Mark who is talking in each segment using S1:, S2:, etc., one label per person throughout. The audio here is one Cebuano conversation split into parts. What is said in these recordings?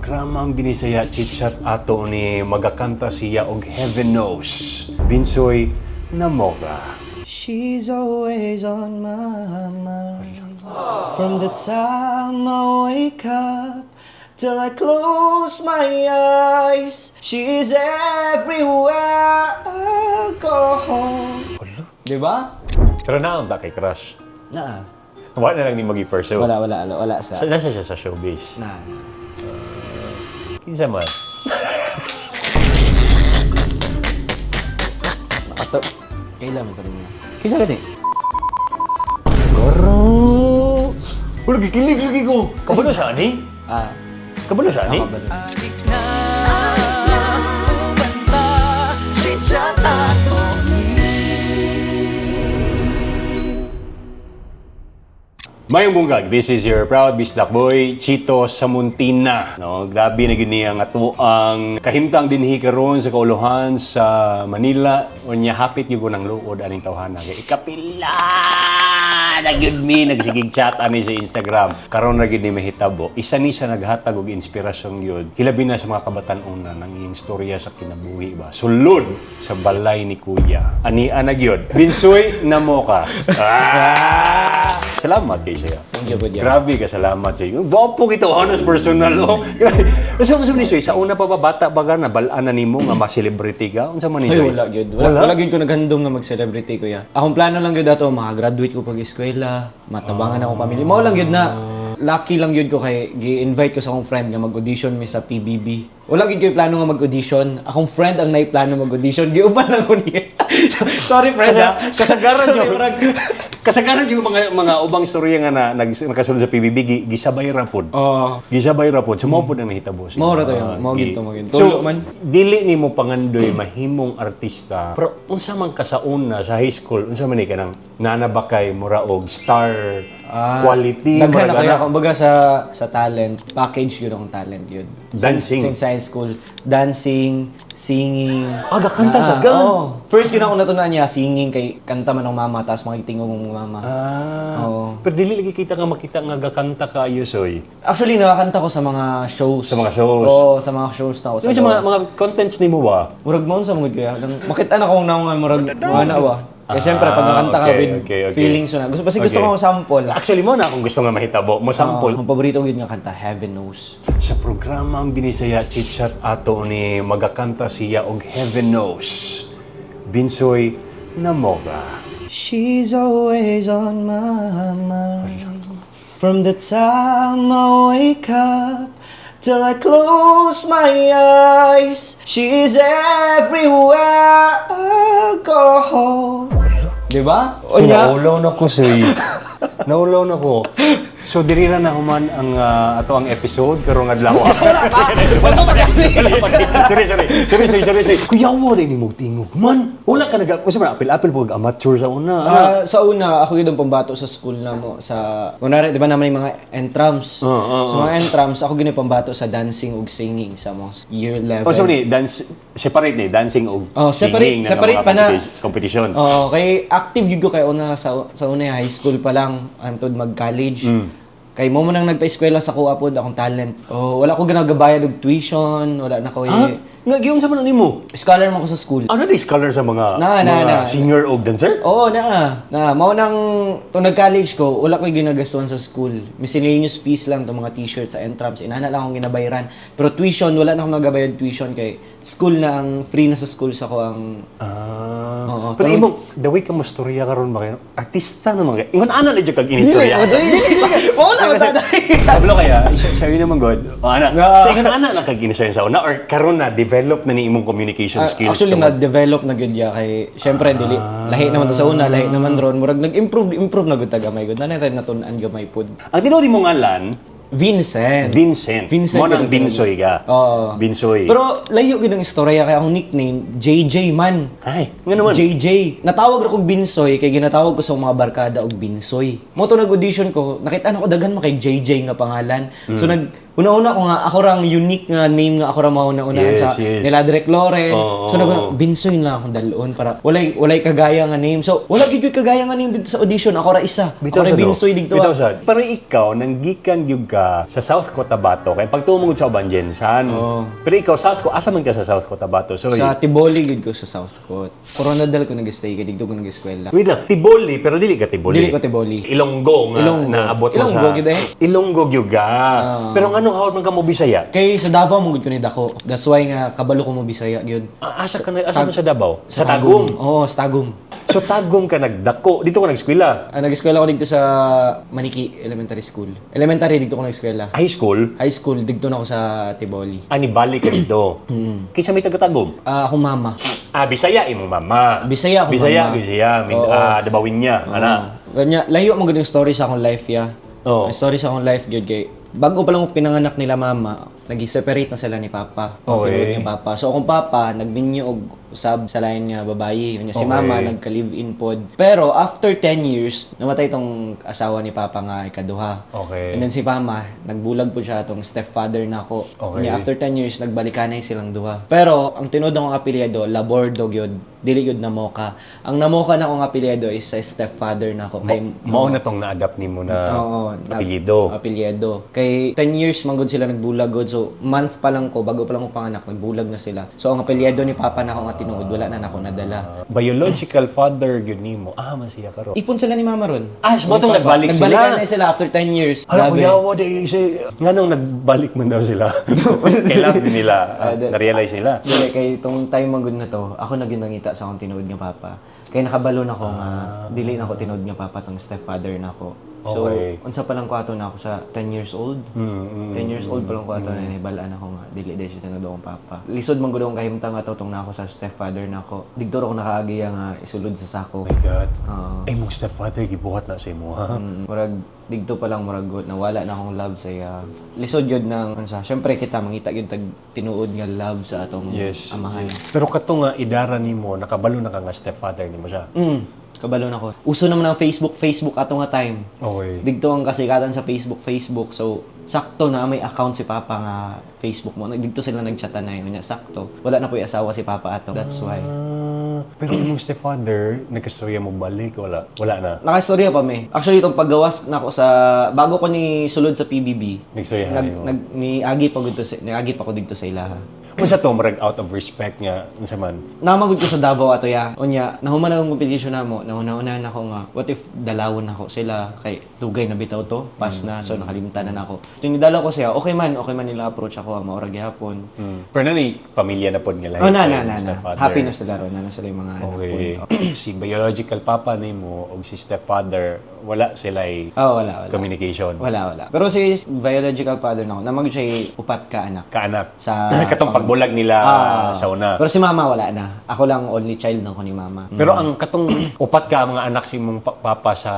S1: Programa ang Binisaya Chitchat ato ni magakanta siya og Heaven Knows. Binsoy Namoka.
S2: She's always on my mind. From the time I wake up till I close my eyes, she's everywhere I go. Di ba?
S1: Pero naa unta kay crush.
S2: Naa.
S1: Wala na lang ni magi-pursue.
S2: Wala, wala, wala, wala sa.
S1: Sa nasa siya sa showbiz.
S2: Na, na.
S1: Kinsa man?
S2: Nakato. Kailan mo ito rin niya? Kinsa gani?
S1: Garo. Wala gikilig lagi ko. Kabalo sa ani?
S2: Ah,
S1: Kabalo sa ani?
S2: kabalo.
S3: Adik na uban ba si Ato ni?
S1: Mayong bungkag, this is your proud Bisdak boy, Chito Samuntina. No, grabe na gyud niya nga ang kahimtang dinhi karon sa kauluhan sa Manila. Unya hapit gyud ko ng luod aning tawhana kay ikapila na gyud mi nagsigig chat ani sa Instagram. Karon ra gyud ni mahitabo. Isa ni sa naghatag og inspirasyon gyud. Hilabi na sa mga kabatan-unan ang iyang istorya sa kinabuhi ba. Sulod sa balay ni Kuya. Ani ana gyud. Binsoy Namoka. Ah! Salamat kay siya.
S2: Thank you, Budya.
S1: Grabe ka, salamat sa iyo. Gwapo kita, honest personal. Oh. Kasi sa ni Soy, sa una pa ba, bata ba ka, nabalaan na nimo nga ma-celebrity ka? Unsa man ni
S2: Ay,
S1: Soy?
S2: wala gyud. Wala, wala gyud ko naghandom nga mag-celebrity kuya. Akong plano lang gyud ato makagraduate ko pag eskwela, matabangan akong pamilya. Mao lang gyud na lucky lang gyud ko kay gi-invite ko sa akong friend nga mag-audition mi sa PBB. Wala gyud ko'y plano nga mag-audition. Akong friend ang naay plano mag-audition. Giuban lang ko niya. Sorry friend ah.
S1: Kasagaran
S2: Sorry,
S1: yun.
S2: murag-
S1: Kasagaran yung mga ubang istorya nga na nakasulod sa PBB, gisabay ra pod.
S2: Oo.
S1: Gisabay ra pod. So, mao pod ang nahitabo siya.
S2: Mao ra to yun. Mao gyud to, mao gyud.
S1: So,
S2: Tulo man.
S1: dili nimo pangandoy mahimong artista. Pero unsa man ka sa una sa high school, unsa man ni kanang nana ba kay mura og star quality
S2: Ah, Daghan na
S1: murag
S2: kaya
S1: ana?
S2: kumbaga sa talent package yun akong talent yun.
S1: Dancing.
S2: Since high school, dancing, singing.
S1: Ah, gakanta sa gan?
S2: Oo. First gina akong natunan niya singing kay kanta man ang mama tapos makitingog ang mama.
S1: Ah.
S2: Oo.
S1: Pero dili lagi kita nga makita nga gakanta ka ayos oy.
S2: Actually nakakanta ko sa mga shows.
S1: Sa mga shows.
S2: Oo, sa mga shows na ako
S1: Sa mga mga contents nimo ba?
S2: Murag mo sa mga kuya. Lang makita na kong naong nga murag mga na ba. Kaya syempre pag nakanta ka
S1: Ah, okay,
S2: with
S1: okay.
S2: feelings mo na. Gusto basta gusto ko sample.
S1: Actually mo na akong gusto nga mahitabo, mo sample.
S2: Ang paborito ko yun nga kanta, Heaven Knows.
S1: Sa programa ang Binisaya Chitchat ato ni magakanta siya og Heaven Knows. Binsoy Namoka.
S2: She's always on my mind. From the time I wake up till I close my eyes, she's everywhere I go. Di ba?
S1: So, naulaw na ko, Soy. Naulaw na ko. So, diri ra na human ang ato ang episode karong adlaw.
S2: Wala pa! Wala pa!
S1: Wala pa. Sorry, sorry. Sorry, sorry, sorry, sorry. Kuya, wala ni mong tingog. Man, wala ka nag... Kasi man, apil-apil po, amateur sa una.
S2: Ah, sa una, ako yun ang pambato sa school na mo. Sa, kunwari, di ba naman yung mga entrams? Sa mga entrams, ako gini pambato sa dancing ug singing sa mga year level.
S1: O, so ni, dance, separate ni, dancing o
S2: Oh, separate-
S1: singing na
S2: separate
S1: mga
S2: pa na.
S1: competition.
S2: Oo, kay active gyud ko kay una sa una high school pa lang antod mag-college. Kay mo nang nagpa-eskwela sa kuha pod akong talent. Oh, wala ko ginagabayad og tuition, wala na ko
S1: Ha?
S2: eh.
S1: Nga, giyon sa man nimo?
S2: Scholar man ko sa school.
S1: Ano di scholar sa mga,
S2: Na, na,
S1: mga
S2: na.
S1: singer o dancer?
S2: Oo, na. Na, mao nang to nag-college ko, wala ko'y ginagastuhan sa school. Miscellaneous fees lang to mga t-shirts sa entrance. Inana lang akong ginabayaran. Pero tuition, wala na akong nagabayad tuition kay school na ang free na sa school sa ko ang
S1: Ah.
S2: Oo.
S1: Pero imong, the way ka mo storya karon ba kayo? Artista naman kayo. Ingon ana na dyan kag inistorya.
S2: Wala ko tatay.
S1: Kablo kaya, siya yun naman god. O ana,
S2: Ah.
S1: sa ingon ana na kag inistorya sa una or karon na develop na ni imong communication skills.
S2: Actually,
S1: tungod-
S2: na-develop na gyud ya kay syempre dili lahi naman to sa una, lahi naman ron. Murag nag-improve improve na gud ta gamay gud. Nanay tayo natun-an gamay pod.
S1: Ang tinuod mo ngalan,
S2: Vincent.
S1: Vincent.
S2: Vincent
S1: Mo nang
S2: gyud ang
S1: Binsoy ka.
S2: Oo.
S1: Binsoy.
S2: Pero layo gyud ang istorya kay akong nickname JJ man.
S1: Ay, nga naman.
S2: JJ. Natawag ra kog Binsoy kay ginatawag ko sa mga barkada og Binsoy. Mo to nag-audition ko, nakita na ko daghan man kay JJ nga pangalan. So nag Una-una ko nga ako rang unique nga name nga ako ra mauna-unaan sa nila Direk Lauren. So nag Binsoy na akong dalon para walay kagaya nga name. So wala gid ko'y kagaya nga name dito sa audition. Ako ra isa. Ako ra
S1: Bitaw sa do.
S2: Binsoy dito.
S1: Bitaw sad. Pero ikaw, nanggikan gyud ka sa South Cotabato. Kaya pagtuo mo gud sa uban Gensan. Pero ikaw, South Co, asa man ka sa South Cotabato? Sorry.
S2: Sa Tiboli gid ko sa South Cot. Coronadal ko nag-stay kay didto ko nag-eskwela.
S1: Wait lang, Tiboli, pero dili ka Tiboli.
S2: Dili ko Tiboli.
S1: Ilonggo nga
S2: Ilonggo.
S1: naabot mo
S2: Ilonggo
S1: sa.
S2: gyud eh.
S1: Ilonggo gyud ka. Pero nganong hawod man ka mo Bisaya?
S2: Kay sa Davao mo gud ko ni dako. That's why nga kabalo ko mo Bisaya gyud.
S1: Ah, asa ka na, asa man sa Davao? Sa Tagum.
S2: Oo, sa Tagum.
S1: So Tagum ka nagdako. Dito ka nag-eskwela.
S2: Ah, nag-eskwela ko dito sa Maniki Elementary School. Elementary dito ko nag-eskwela.
S1: High school,
S2: High school dito na ako sa Tiboli.
S1: ani balik ka dito. Kinsa may taga Tagum?
S2: Ah, akong mama.
S1: Ah, Bisaya imong mama.
S2: Bisaya akong
S1: Bisaya,
S2: mama.
S1: Bisaya, Dabawin niya, ana.
S2: Kanya, layo mo gud yung story sa akong life ya.
S1: Oo.
S2: Ang story sa akong life gyud kay bago pa lang ako pinanganak nila mama, nag-separate na sila ni papa. Ang tinuod ni papa. So akong papa nagminyo og usab sa lain nga babayi. Unya si mama nagka-live-in pod. Pero after 10 years, namatay tong asawa ni papa nga ikaduha. And then si mama, nagbulag po siya tong stepfather na ako. Unya after 10 years, nagbalikanay silang duha. Pero ang tinuod akong apelyido, Labordo gyud. Dili gyud Namoka. Ang Namoka na akong apelyido is sa stepfather na ako. Kay
S1: Mao na tong na-adapt nimo na
S2: Oo,
S1: apelyido.
S2: Apelyido. Kay 10 years man gud sila nagbulag gud. So month pa lang ko bago pa lang ko panganak, nagbulag na sila. So ang apelyido ni papa na ako nga tinuod, wala na nako nadala.
S1: Biological father gyud nimo. Ah, man siya karon.
S2: Ipon sila ni mama ron.
S1: Ah, so mao tong
S2: Ni Papa.
S1: nagbalik sila.
S2: Nagbalikan na sila after 10 years.
S1: Hala,
S2: Grabe.
S1: kuya, wa di si nganong nagbalik man daw sila. Kailangan din nila, na-realize nila.
S2: Dili, kay tong time man gud na to, ako na gyud nangita sa akong tinuod nga papa. Kay nakabalo na ko nga dili na ako tinuod nga papa tong stepfather na ako. So, unsa pa lang ko ato na ako sa 10 years old. 10 years old pa lang ko ato na nahibalaan ako nga dili dahil siya tinuod akong papa. Lisod man gud akong kahimtang ato tong na ako sa stepfather na ako. Digto ra ko nakaagi nga isulod sa sako.
S1: Oh my God.
S2: Oo.
S1: Ay, mong stepfather, gibuhat na sa imo, ha?
S2: Murag digto pa lang murag good nawala na akong love sa iya. Lisod yun ng unsa. Syempre kita mangita gyud tag tinuod nga love sa atong amahan.
S1: Pero kato nga, idara nimo, nakabalo na ka nga stepfather nimo siya.
S2: Kabalo na ko. Uso naman ang Facebook, Facebook ato nga time. Digto ang kasikatan sa Facebook, Facebook. So, sakto na may account si Papa nga Facebook mo. Digto sila nagchatan na yun. Nya, sakto. Wala na po yung asawa si Papa ato. That's why.
S1: Ah, pero imong stepfather, nagkastorya mo balik, wala? Wala na.
S2: Nakastorya pa me. Actually, itong paggawas na ako sa bago ko ni sulod sa PBB.
S1: Nagstorya
S2: Nag,
S1: nimo.
S2: nag niagi pa gud to sa, niagi pa ko didto sa ilaha.
S1: Unsa to, murag out of respect nga, unsa man?
S2: Namagod ko sa Davao ato ya. Unya, nahuman ang competition namo, nauna-unahan ako nga, what if dalawon ako sila kay dugay na bitaw to, pass na, so nakalimtan na nako. Tinidala ko siya, okay man nila approach ako, maura gihapon.
S1: Pero na ni pamilya na pod nga lahi
S2: Oh, na
S1: kay
S2: na na na.
S1: stepfather.
S2: Happy na sila ron, na na sila yung mga anak
S1: Okay. Si biological papa nimo og si stepfather, wala sila'y
S2: Oh, wala, wala.
S1: communication.
S2: Wala, wala. Pero si biological father nako, namagod siya upat ka anak.
S1: Kaanak.
S2: Sa
S1: Katong pagbulag nila
S2: Ah,
S1: sa una.
S2: Pero si mama wala na. Ako lang only child na ko ni mama.
S1: Pero ang katong upat ka mga anak si mong papa sa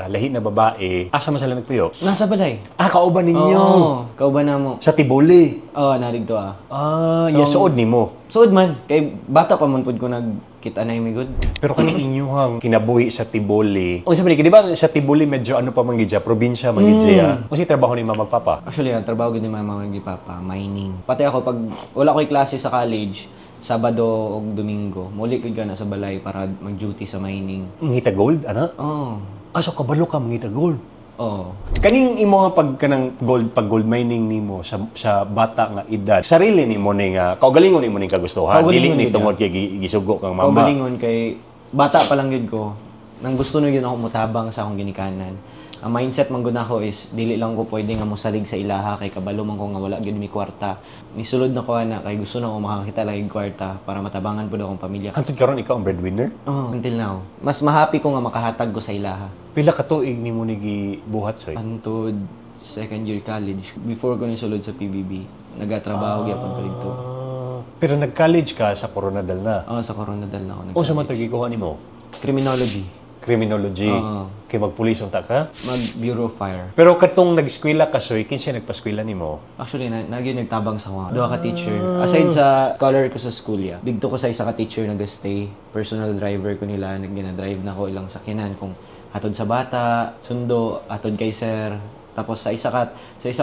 S1: lahi na babae, asa man sila nagpuyo?
S2: Nasa balay.
S1: Ah, kauban ninyo.
S2: Oo, kauban na mo.
S1: Sa Tiboli.
S2: Oo, narigto ah.
S1: Ah, so, suod nimo.
S2: Suod man. Kay bata pa man pud ko nagkita na yung good.
S1: Pero kani inyuhang kinabuhi sa Tiboli. Unsa man ni, di ba sa Tiboli medyo ano pa man gid siya, probinsya man gid siya. Unsa trabaho ni mama ug papa?
S2: Actually, ang trabaho gid ni mama ug ni papa, mining. Pati ako pag wala ko'y klase sa college, Sabado o Domingo, muli ko na sa balay para mag-duty sa mining.
S1: Mangita gold ana?
S2: Oh.
S1: Ah, so kabalo ka mangita gold.
S2: Oo.
S1: Kaning imo nga pag kanang gold pag gold mining nimo sa bata nga edad, sarili nimo ni nga kaugalingon nimo ning kagustuhan, dili
S2: Kaugalingon
S1: ni
S2: gid
S1: tungod kay gisugo kang mama.
S2: Kaugalingon kay bata pa lang gyud ko, nang gusto na gyud ako mutabang sa akong ginikanan. Ang mindset man gud nako is dili lang ko pwede nga mosalig sa ilaha kay kabalo man ko nga wala gyud mi kwarta. Nisulod na ko ana kay gusto na ko makakita lang og kwarta para matabangan pud akong pamilya.
S1: Hantod karon ikaw ang breadwinner?
S2: Oh, until now. Mas mahappy ko nga makahatag ko sa ilaha.
S1: Pila ka tuig nimo ni gibuhat soy?
S2: Antod second year college, before ko nisulod sa PBB, nagatrabaho gyapon ko didto.
S1: Ah, pero nag-college ka sa Coronadal na.
S2: Oh, sa Coronadal na ako nag
S1: Unsa man to gikuha nimo?
S2: Criminology.
S1: Criminology.
S2: Oo.
S1: Kay magpulis unta ka?
S2: Mag Bureau of Fire.
S1: Pero katong nag-eskwela ka soy, kinsa nagpaskwela nimo?
S2: Actually, na, nagyo nagtabang sa ako. Duha ka teacher. Aside sa scholar ko sa school, ya. Digto ko sa isa ka teacher nag-stay. Personal driver ko nila. Nag-drive na ko ilang sakyanan. Kung hatod sa bata, sundo, hatod kay sir. Tapos sa isa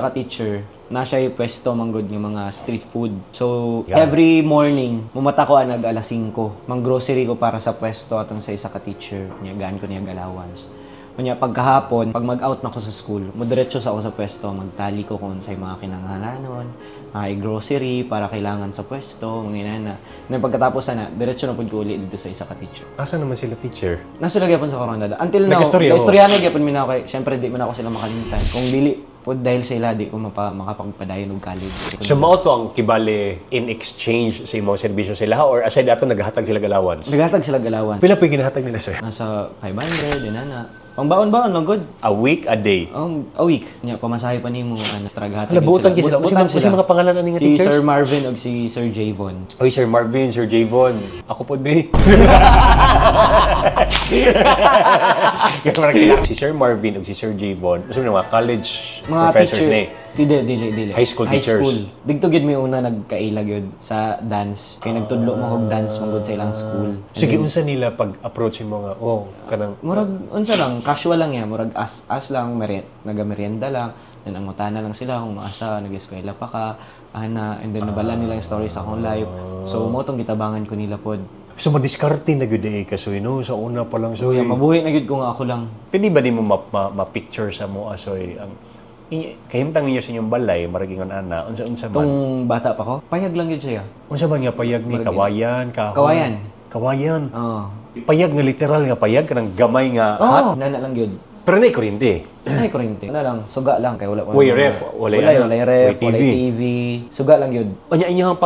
S2: ka teacher, na siya yung pwesto manggod ng mga street food. So, every morning, mumata ko anag alas 5. Mang grocery ko para sa pwesto atong sa isa ka teacher. Niya gaan ko niya allowance. Unya pagkahapon, pag mag-out na ko sa school, mudiretso sa ako sa pwesto, magtali ko kung sa mga kinangalanon, mga grocery para kailangan sa pwesto, mga inana. Na pagkatapos na, diretso na pud ko uli dito sa isa ka teacher.
S1: Asa naman sila teacher?
S2: Nasa gyapon sa Coronada. Until now,
S1: Nag-istorya mo?
S2: Istorya na gyapon mi na ako kay syempre di man ako sila makalimtan. Kung dili pod dahil sila di ko makapagpadayon og college.
S1: So mao to ang kibali in exchange sa imong serbisyo sila or aside ato naghatag sila allowance?
S2: Naghatag sila allowance.
S1: Pila po yung ginahatag nila, sir?
S2: Nasa 500 inana. Pangbaon-baon lang good.
S1: A week, a day?
S2: A week. Nya pamasahe pa nimo ana straghatag.
S1: Hala, buotan gyud sila. Unsa mga pangalan ani nga
S2: si
S1: teachers?
S2: Sir Marvin ug si Sir Javon.
S1: Oy, Sir Marvin, Sir Javon. Ako po, di. Si Sir Marvin ug si Sir Javon, unsa man mga college
S2: Mga
S1: professors
S2: teacher.
S1: ni?
S2: Dili, dili, dili.
S1: High school
S2: High
S1: teachers.
S2: school. Didto gyud may una nagkaila gyud sa dance. Kay nagtudlo mo og dance manggod sa ilang school.
S1: Sige, unsa nila pag-approach mo nga, oh, kanang
S2: Murag unsa lang, casual lang ya, murag as as lang nagamerienda lang, then ang mutana lang sila kung maasa nag-eskwela pa ka, ana, and then nabala nila yung stories sa akong life. So mo tong gitabangan ko nila pod.
S1: So madiskarte na gyud eh kasoy no sa una pa lang soy.
S2: Kuya, mabuhi na gyud ko nga ako lang.
S1: Pwede ba nimo ma-picture sa mo asoy ang kahimtang ninyo sa inyong balay marag ingon ana unsa unsa man?
S2: Tong bata pa ko, payag lang gyud siya.
S1: Unsa man nga payag ni kawayan kahoy?
S2: Kawayan.
S1: Kawayan.
S2: Oo.
S1: Payag nga literal nga payag kanang gamay nga hat.
S2: Oh, nana lang gyud.
S1: Pero na kuryente.
S2: Ay, kuryente. Wala lang, suga lang kay wala ko.
S1: Way ref, walay
S2: walay,
S1: ano,
S2: walay ref,
S1: walay
S2: walay
S1: TV.
S2: TV. Suga lang gyud.
S1: Unya inyo ang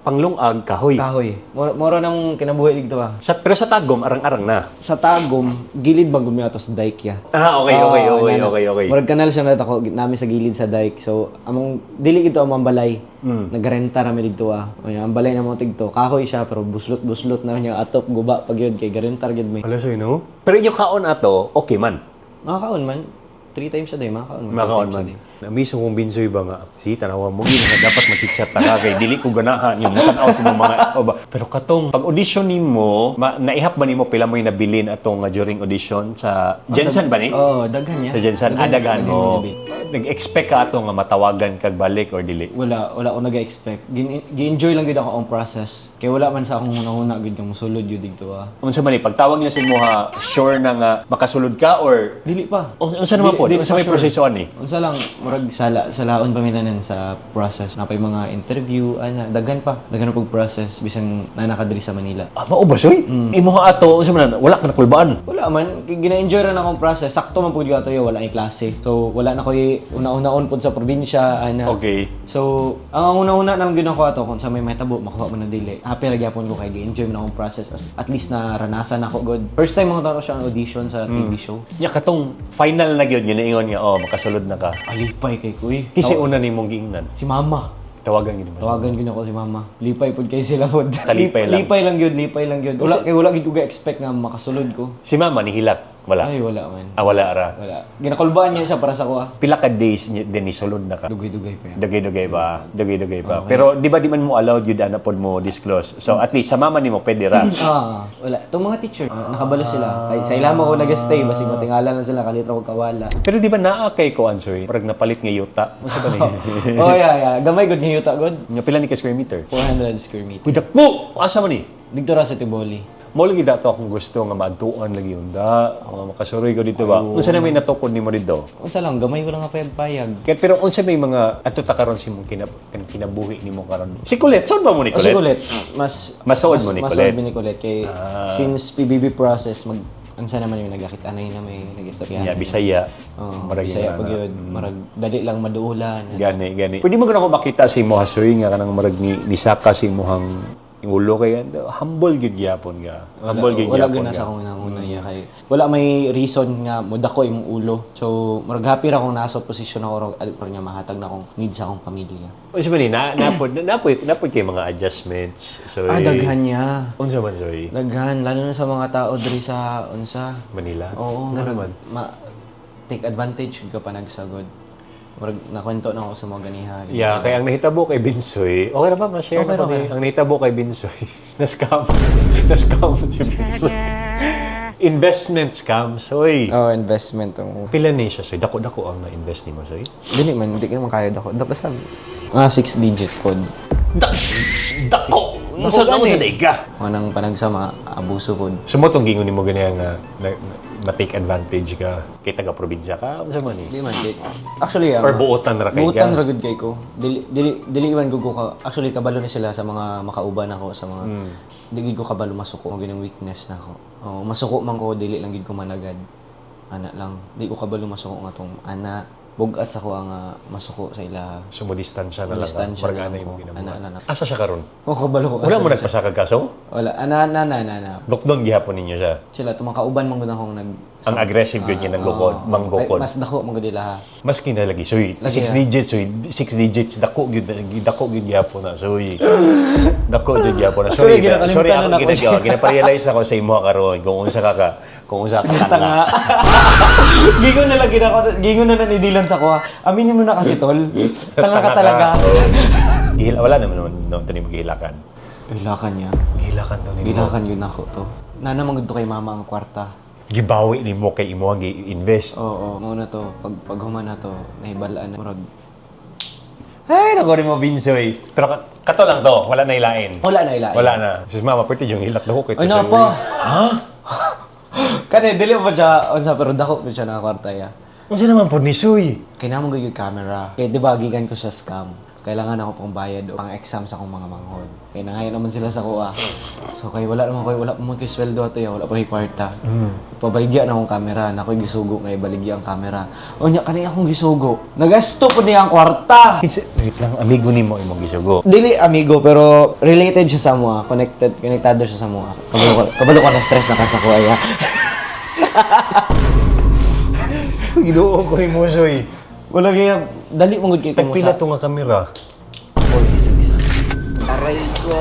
S1: panglungag kahoy.
S2: Kahoy. Moro nang kinabuhi dito ah.
S1: Sa, pero sa Tagum arang-arang na.
S2: Sa Tagum, gilid bang gumiato sa dike ya.
S1: Ah, okay,
S2: Oo,
S1: okay,
S2: inana.
S1: okay.
S2: Murag kanal siya na ako namin sa gilid sa dike. So, among dili gito among balay. Nagrenta rami didto ah. Unya, ang balay na mo tigto. Kahoy siya pero buslot-buslot na niya atop guba pag yun kay garenta gyud may.
S1: Wala sa'yo, no? Pero inyo kaon ato, okay man.
S2: Makakaon man. Three times a day, makakaon man.
S1: Makaon
S2: Three times
S1: man.
S2: a day.
S1: Namiso kong binsoy ba nga, si tanawa mo gina nga dapat machitchat ta ka kay dili ko ganahan yung mutanaw sa imong mga o ba. Pero katong pag audition nimo, naihap ba nimo pila mo yung nabilin atong nga during audition sa Jensen ba ni?
S2: Oo, daghan niya.
S1: Sa Jensen, ah, daghan
S2: Daghan
S1: mo.
S2: mo.
S1: Nag-expect ka ato nga matawagan kag balik or dili?
S2: Wala, wala ako nag-expect. Gi-enjoy lang gid ako ang process. Kaya wala man sa akong huna-huna gid nga musulod yun dito ah.
S1: Unsa man ni pagtawag niya sa imo ha, sure na nga makasulod ka or
S2: Dili pa.
S1: Unsa naman po?
S2: Dili
S1: Unsa
S2: pa
S1: may
S2: sure.
S1: proseso ani?
S2: Unsa lang murag salaon pa mi tanan sa process. Napay mga interview ana, daghan pa. Daghan pa pag process bisan na nakadiri sa Manila.
S1: Ah, mao ba soy? Imo ha ato unsa man na, wala ka nakulbaan.
S2: Wala man, kay gina-enjoy ra na akong process. Sakto man pud ato yo, wala ni klase. So wala na koy una-unaon pud sa probinsya ana.
S1: Okay.
S2: So, ang una-una na lang gyud ako ato kung sa may mahitabo makuha man na dili. Happy ra gyapon ko kay gi-enjoy man akong process as, at least naranasan ako good. First time mga siya ang audition sa TV show.
S1: Nya katong final na gyud ginaingon nga oh makasulod na ka.
S2: Alipay kay kuy.
S1: Kasi una nimong giingnan.
S2: Si mama.
S1: Tawagan gid mo.
S2: Tawagan gyud ako si mama. Lipay pud kay sila pud.
S1: Kalipay lang.
S2: Lipay lang gyud, lipay lang gyud. Wala kay wala gyud ko ga-expect nga makasulod ko.
S1: Si mama nihilak wala.
S2: Ay, wala man.
S1: Ah, wala ra.
S2: Wala. Ginakulbaan niya siya para sa ko ah.
S1: Pila ka days niya din nisulod na ka.
S2: Dugay-dugay pa yan.
S1: Dugay-dugay pa. Dugay-dugay pa. Pero di ba di man mo allowed yun ana pod mo disclose. So at least sa mama nimo pwede ra.
S2: Ah, wala. Itong mga teacher, nakabalo sila. Ay, sa ilama ko nag-stay, basig matingala na sila, kalitra ko kawala.
S1: Pero di ba naa kay ko answer? Parang napalit nga yuta. Unsa ba ni?
S2: Oh, yeah. Gamay good nga yuta, good.
S1: Nga pila ni ka square meter?
S2: 400 square meter.
S1: Uy, dakpo! Asa man ni?
S2: Dito ra sa Tiboli.
S1: Mo lagi dato akong gusto nga maadtuan lagi yung da, nga makasuroy ko dito ba. Unsa na may natukod nimo dito?
S2: Unsa lang, gamay wala nga payag-payag.
S1: Kaya pero unsa may mga adto ta karon sa imong kinabuhi nimo karon? Si Colette, saan ba mo ni
S2: O si
S1: Colette?
S2: Colette, mas
S1: Masood mo ni
S2: mas
S1: Colette.
S2: Masood mo ni Colette. Kay since PBB process, mag unsa naman yung nagakita na yun na may nag-istorya.
S1: Yeah, Bisaya.
S2: Oh,
S1: Marag
S2: Bisaya
S1: yun,
S2: pag
S1: ana.
S2: yun. Marag, dali lang maduulan.
S1: Gani, gani. Pwede mo gano'n ako makita si imo hasoy nga kanang marag ni Saka si imuhang ulo kay humble gid gyapon ka. Humble gid
S2: Wala
S1: gyapon
S2: gyud na
S1: ka.
S2: sa akong nanguna niya kay wala may reason nga modako imong ulo. So murag happy ra kung nasa posisyon ako rog pero niya mahatag na akong needs sa akong pamilya.
S1: Unsa man ni na napod napod kay mga adjustments. So
S2: Ah, daghan niya.
S1: Unsa man soy?
S2: Daghan lalo na sa mga tao diri sa unsa.
S1: Manila.
S2: Oo,
S1: Nga
S2: murag
S1: naman.
S2: ma take advantage gyud ka pa nagsagod. Murag nakwento na ako sa mga ganiha.
S1: Yeah, kaya ang nahitabo kay Binsoy, okay na ba ma-share
S2: Okay
S1: na
S2: ra,
S1: ko
S2: okay
S1: ni? Ang nahitabo kay Binsoy, na-scam. Na-scam si Binsoy. Investment scam, soy.
S2: Oh, investment ang
S1: Pila ni siya, soy? Dako-dako ang na-invest nimo, soy?
S2: Dili man, di ka naman kaya dako. Dapat sa mga 6 digit pod.
S1: Dako! Unsa na sa ka?
S2: Mga nang panagsama, abuso pod.
S1: So mo tong gingon nimo ganyan nga na ma-take advantage ka kay taga probinsya ka, unsa man ni?
S2: Di man, di. Actually,
S1: Or buotan ra kay ka?
S2: Buotan ra gud kay ko. Dili, dili, dili man gud ko ka. Actually, kabalo ni sila sa mga makauban ako, sa mga di gid ko kabalo masuko. Ang ginang weakness na ako. Oh, masuko man ko, dili lang gid ko managad. Ana lang. Di ko kabalo masuko nga tong ana. Bugat sa ko ang masuko sa ila.
S1: So mo distansya na lang.
S2: Distansya
S1: Murag
S2: na lang
S1: ana imong
S2: ko.
S1: ginabuhat.
S2: Ana na lang.
S1: Asa siya karon?
S2: Oh, kabalo ko.
S1: Wala mo nagpasakag kaso?
S2: Wala. Ana, ana, ana, ana, ana.
S1: Lockdown gihapon ninyo siya.
S2: Sila, tumakauban man gud akong nag.
S1: Ang aggressive gyud niya nang gukod, manggukod.
S2: Ay, mas dako man gud ila.
S1: Mas kinalagi soy.
S2: Lagi,
S1: 6
S2: ah.
S1: digits soy. 6 digits dako gyud, dako gyud gihapon na soy. Dako gyud gihapon na. Sorry,
S2: Actually, ginakalimutan
S1: sorry
S2: na
S1: ako
S2: nako siya.
S1: gina-realize na ko sa imo karon kung unsa ka tanga.
S2: Tanga. Gingon na lang ginako, gingon na na ni Dylan sa kuha. Aminin mo na kasi, tol. Tanga ka talaga.
S1: Oo. Wala naman naman noon to nimo gihilakan.
S2: Gilakan niya.
S1: Gihilakan to nimo.
S2: Gilakan yun ako to. Nana man gud to kay mama ang kwarta.
S1: Gibawi nimo kay imo ang gi-invest.
S2: Oo, mao na to. Pag human na to, nahibalaan na. Murag,
S1: Ay, nako rin mo, Vinsoy. Pero kato lang to, wala na ilain.
S2: Wala na ilain.
S1: Wala na. Sus mama, pwede yung hilak dako kay
S2: Ay,
S1: to
S2: na
S1: sa'yo,
S2: pa.
S1: eh. Ha?
S2: Kani, dili pa siya, unsa, pero dako pa siya na kwarta ya.
S1: Unsa naman po ni Soy?
S2: Kay namo gud yung camera. Kay di ba gikan ko sa scam. Kailangan ako pang bayad o pang exam sa akong mga manghod. Kay nangayon naman sila sa kuha. So kay wala naman koy, wala pa man koy sweldo ato ya, wala pa koy kwarta. Pabaligya na akong camera, na ako'y gisugo nga ibaligya ang camera. Unya kani akong gisugo. Nagasto po niya ang kwarta.
S1: Kasi, wait lang, amigo nimo imong gisugo.
S2: Dili amigo, pero related siya sa mua, connected, konektado siya sa mua. Kabalo ko na stress na ka sa kuha ya.
S1: Ginoo ko nimo, Soy.
S2: Wala kaya dali mo gud kay kamo
S1: Tagpila
S2: sa
S1: to nga kamera.
S2: 46. Aray ko.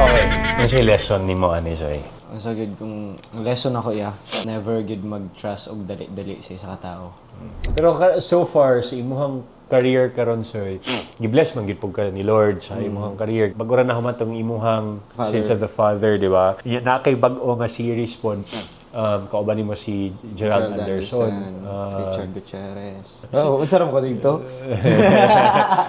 S1: Okay. Ano siya lesson nimo ani, Soy?
S2: Ang sa good kung ang lesson ako ya, never good mag-trust og dali-dali sa isa ka tao.
S1: Pero so far sa imuhang career karon, Soy, gibless man gid pud ka ni Lord sa imuhang career. Bago ra na human tong imuhang Sins of the Father, di ba? Na kay bag-o nga series pod. Kauban nimo si Gerald Anderson.
S2: Richard Gutierrez. Oh, unsa ra mo ko dito?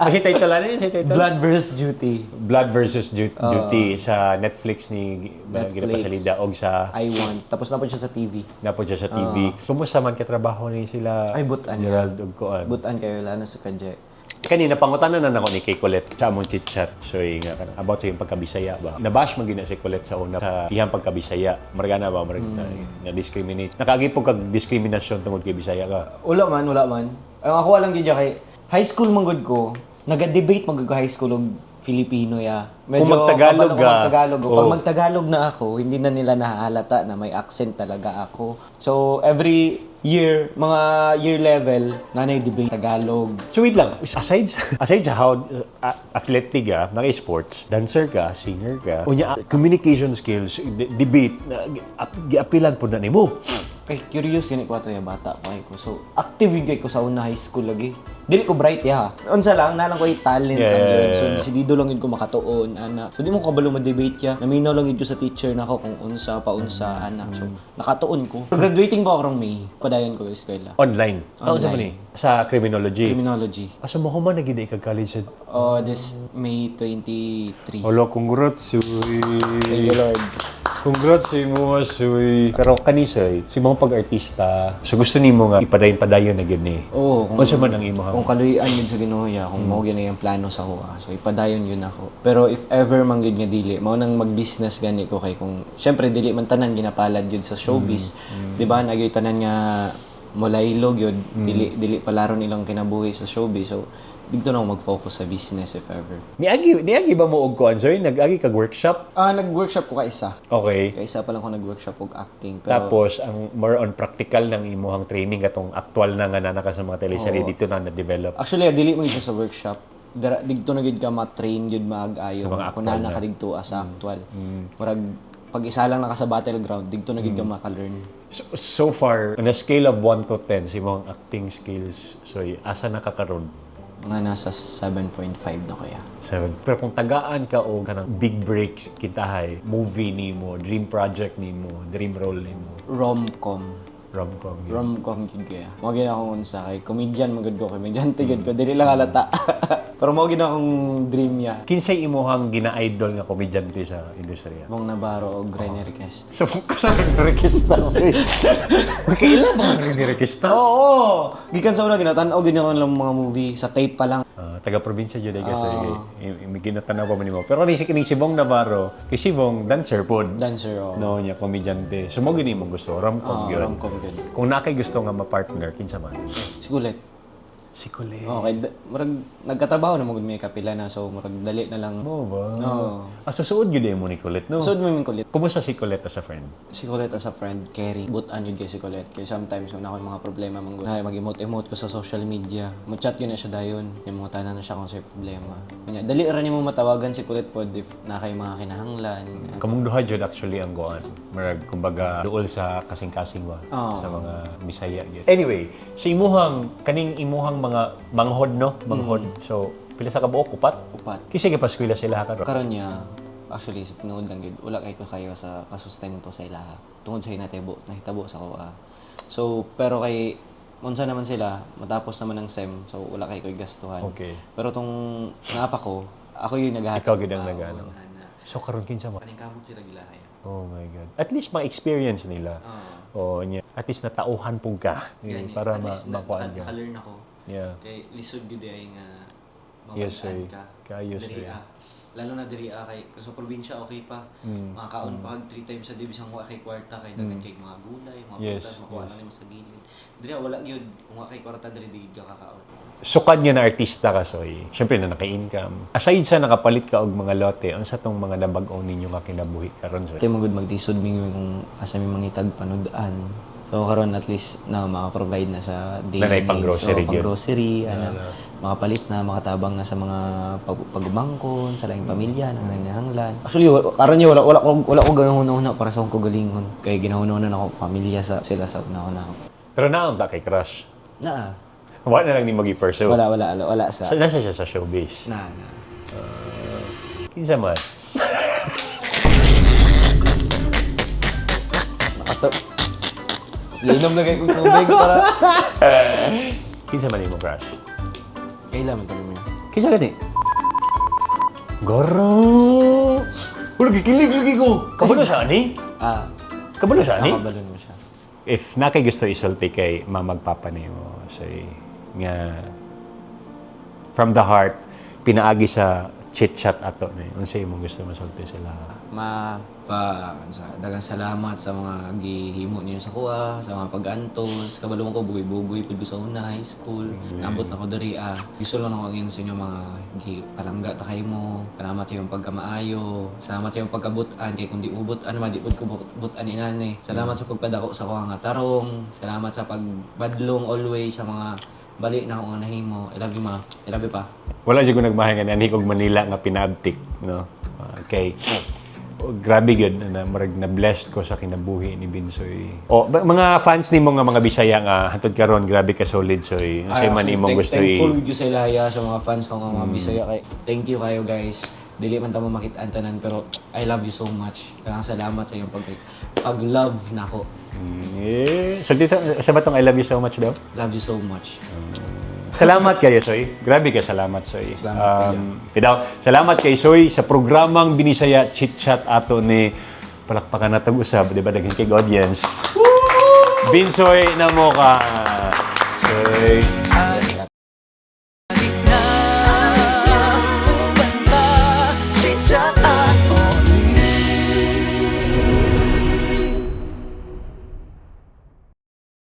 S1: Kasi title ano yun? Si title?
S2: Blood versus Duty.
S1: Blood versus Duty sa Netflix ni
S2: Netflix.
S1: ginapasalida og sa
S2: I Want. Tapos na po siya sa TV.
S1: napo siya sa TV. Kumusta man katrabaho ni sila
S2: Ay, butan.
S1: Gerald og kuan?
S2: Butan kayo wala na sa kadje.
S1: Kanina pangutana na nako ni kay Colette sa among chit-chat. So nga kanang about sa iyang pagkabisaya ba. Nabash man gyud na si Colette sa una sa iyang pagkabisaya. Margana ba marag na discriminate. Nakaagi po kag diskriminasyon tungod kay Bisaya ka.
S2: Wala man, wala man. Ang ako lang gyud kay high school man gud ko. Naga-debate man gud ko high school og Filipino ya. Medyo
S1: Kung mag-Tagalog
S2: kabalo ko
S1: ka,
S2: mag-Tagalog. Pag
S1: oo.
S2: mag-Tagalog na ako, hindi na nila nahahalata na may accent talaga ako. So, every year, mga year level, nanay debate Tagalog.
S1: So wait lang, aside sa how athletic ka, naka-sports, dancer ka, singer ka, unya communication skills, debate, na, giapilan po na nimo.
S2: Kay curious gani ko ato ya, bata pa kay ko. So, active yun kay ko sa una high school lagi. Dili ko bright ya. Unsa lang, nalang ko yung talent lang yun. So, desidido lang yun ko makatuon, ana. So, di mo kabalo ma-debate ya. Naminaw lang yun ko sa teacher na ako kung unsa pa unsa, ana. So, nakatuon ko. Graduating pa ako karong May. Padayon ko sa eskwela.
S1: Online. Online. Sa man ni? Sa criminology.
S2: Criminology.
S1: Asa mo human nagid kag college sa
S2: Oh, this May 23.
S1: Olo, congrats, uy.
S2: Thank you, Lord.
S1: Congrats sa imo, suy. Pero kani soy, si mga pag-artista, so gusto nimo nga ipadayon-padayon na gyud ni.
S2: Oo, kung,
S1: Unsa man ang imo
S2: kung kaluy-an yun sa Ginoo ya, kung mao gyud na yung plano sa kuha. So ipadayon yun ako. Pero if ever man gyud nga dili, mao nang mag-business gani ko kay kung syempre dili man tanan ginapalad yun sa showbiz, di ba? Nagyoy tanan nga mulaylog yun, dili dili palaron ilang kinabuhi sa showbiz. So dito na ako mag-focus sa business if ever.
S1: Niagi ba mo og kuan soy? Nag-agi kag workshop?
S2: Ah, nag-workshop ko kaisa.
S1: Okay.
S2: Kaisa pa lang ko nag-workshop og acting pero
S1: Tapos ang more on practical ng imuhang training katong aktual na nga nana ka sa mga teleserye dito na na-develop.
S2: Actually, dili mo siya sa workshop. Dara, digto na gid ka ma-train gid maag-ayo.
S1: Sa mga
S2: Kung
S1: actual
S2: naa
S1: na.
S2: ka digto sa actual. Murag pag isa lang na ka sa battleground, digto na gid ka maka-learn.
S1: So far, on a scale of 1 to 10 sa imong acting skills, soy, asa na ka karon?
S2: Mga nasa 7.5 na, kuya.
S1: Seven. Pero kung tagaan ka o kanang big breaks kintahay, movie nimo, dream project nimo, dream role nimo,
S2: Rom-com.
S1: Rom-com yun.
S2: Rom-com gyud, kuya. Mao gyud akong unsa kay comedian man gud ko, komedyante gyud ko, dili lang halata. Pero mao gyud akong dream niya.
S1: Kinsay imuhang gina-idol nga komedyante sa industriya?
S2: Bong Navarro o Rene Request.
S1: Sa ko sa Rene Requestas eh. Kailan ba ang Rene Requestas?
S2: Oo! Gikan sa una, ginatan-aw gyud ako ng mga movie sa tape pa lang.
S1: Ah, taga-probinsya jud ay kasi ginatanaw pa man nimo. Pero ni si kining si Bong Navarro, kay si Bong dancer pod.
S2: Dancer, oo.
S1: No, niya komedyante. So mo gini imong gusto, rom-com
S2: Oo,
S1: gyud.
S2: rom-com gyud.
S1: Kung naa kay gusto nga ma-partner, kinsa man?
S2: Si Colette.
S1: Si Colette.
S2: Okay, murag nagkatrabaho na magud may kapila na, so murag dali na lang.
S1: Mo ba?
S2: Oo.
S1: Ah, susuod gyud mo ni Colette, no?
S2: Sud mo yung Colette.
S1: Kumusta si Colette as a friend?
S2: Si Colette as a friend, carry. Butan yun kay si Colette. Kaya sometimes kung ako yung mga problema, man na mag-emote-emote ko sa social media. Mo-chat yun na siya dayon. Yung mga tanan na siya kung sa problema. Kanya, dali ra nimo matawagan si Colette pod if na kay mga kinahanglan.
S1: Kamong duha jud actually ang goan. Murag kumbaga duol sa kasing-kasing ba
S2: Oo.
S1: sa mga Bisaya gyud. Anyway, sa imuhang kaning imuhang mga manghod, no, manghod. So pila sa kabuok, upat?
S2: Upat.
S1: Kinsa gipaskwela sila karon?
S2: Karon niya, actually sa tinuod lang gyud, wala kay ko kayo sa kasustento sa ilaha. Tungod sa hinatebo, nahitabo sa kuha. So, pero kay unsa naman sila, matapos naman ng SEM, so wala kay ko'y gastuhan. Pero tong naapa ko, ako yung naghahatid.
S1: Ikaw gyud ang nagano. So karon kinsa man?
S2: Kaning kamot sila gilahaya.
S1: Oh my God. At least ma-experience nila. Oh, niya. At least natauhan pug ka eh, para
S2: At
S1: ma
S2: least
S1: makuan ka.
S2: naka-learn ako. Kay lisod gyud ay nga
S1: Yes,
S2: mawad-an
S1: sir.
S2: ka.
S1: Kayo,
S2: Diri
S1: sir.
S2: ah. Lalo na diri ah, kay sa probinsya okay pa. Makakaon pa kag 3 times a day bisan wa kay kwarta kay daghan kay mga gulay, mga prutas makuha lang nimo sa gilid. Diri ah, wala gyud kung wa kay kwarta diri di gyud ka kakaon.
S1: Sukad nga na artista ka, Soy. Siyempre na naka-income. Aside sa nakapalit ka og mga lote, unsa tong mga nabag-o ninyo nga kinabuhi karon, Soy?
S2: Ito magud maglisod mi kung asa mi mangitag panud-an. So karon at least na maka-provide na sa daily
S1: Nanay
S2: needs.
S1: pang-grocery
S2: So,
S1: gyud.
S2: pang-grocery, ana, makapalit na, makatabang na sa mga pagumangkon, sa laing pamilya, nang nanahanglan. Actually, karon niya wala ko ganun huna-huna para sa akong kagalingon. Kay ginahuna-huna nako pamilya sa sila sa una-una ako.
S1: Pero naon ta kay crush?
S2: Naa.
S1: Wala na lang ni magi-pursue.
S2: Wala wala wala, wala sa
S1: Sa, nasa siya sa showbiz.
S2: Na na.
S1: Kinsa man?
S2: Nakato. Inom na kay kong tubig para
S1: Kinsa man imong crush?
S2: Kailan man mo.
S1: Kinsa gani? Garo! Wala, gikilig lagi ko. Kabalo sa ani?
S2: Ah,
S1: Kabalo sa ani?
S2: nakabalon mo siya.
S1: If na kay gusto isulti kay mamagpapa nimo, say nga from the heart pinaagi sa chit chat ato ni, unsa imong gusto masulti sila?
S2: Ma pa sa daghang salamat sa mga gihimo ninyo sa kuha, sa mga pag-antos. Kabalo ko bugoy-bugoy pud ko sa una high school. Naabot ako diri ah. Gusto lang ako ngayon sa inyo mga gipalangga ta kay mo. Salamat sa iyong pagkamaayo. Salamat sa iyong pagkabutan kay kung di mo butan man di pud ko butan ni nani. Salamat sa pagpadako sa kuha nga tarong. Salamat sa pagbadlong always sa mga bali na ako nga nahimo. I love you, ma. I love you, pa.
S1: Wala siya ko nagmahay nga nianhi kog Manila nga pinabtik, no? Ah, kay oh, grabe gyud na murag na blessed ko sa kinabuhi ni Binsoy. O mga fans nimo nga mga Bisaya nga hantod karon grabe ka solid, Soy. Unsay man
S2: Actually,
S1: imong gusto i
S2: thankful gyud sa ilaya sa mga fans ng mga Bisaya kay thank you kayo, guys. Dili man ta mo makit-an tanan pero I love you so much. Daghang salamat sa iyong pag love nako.
S1: Eh, so dito sa batong "I love you so much" daw?
S2: Love you so much.
S1: Salamat kayo, Soy. Grabe ka, salamat, Soy.
S2: Salamat.
S1: Fidaw, salamat kay Soy sa programang Binisaya Chit Chat ato ni palakpakan na usab, di ba? Daghan kay audience. Binsoy na mo ka. Soy.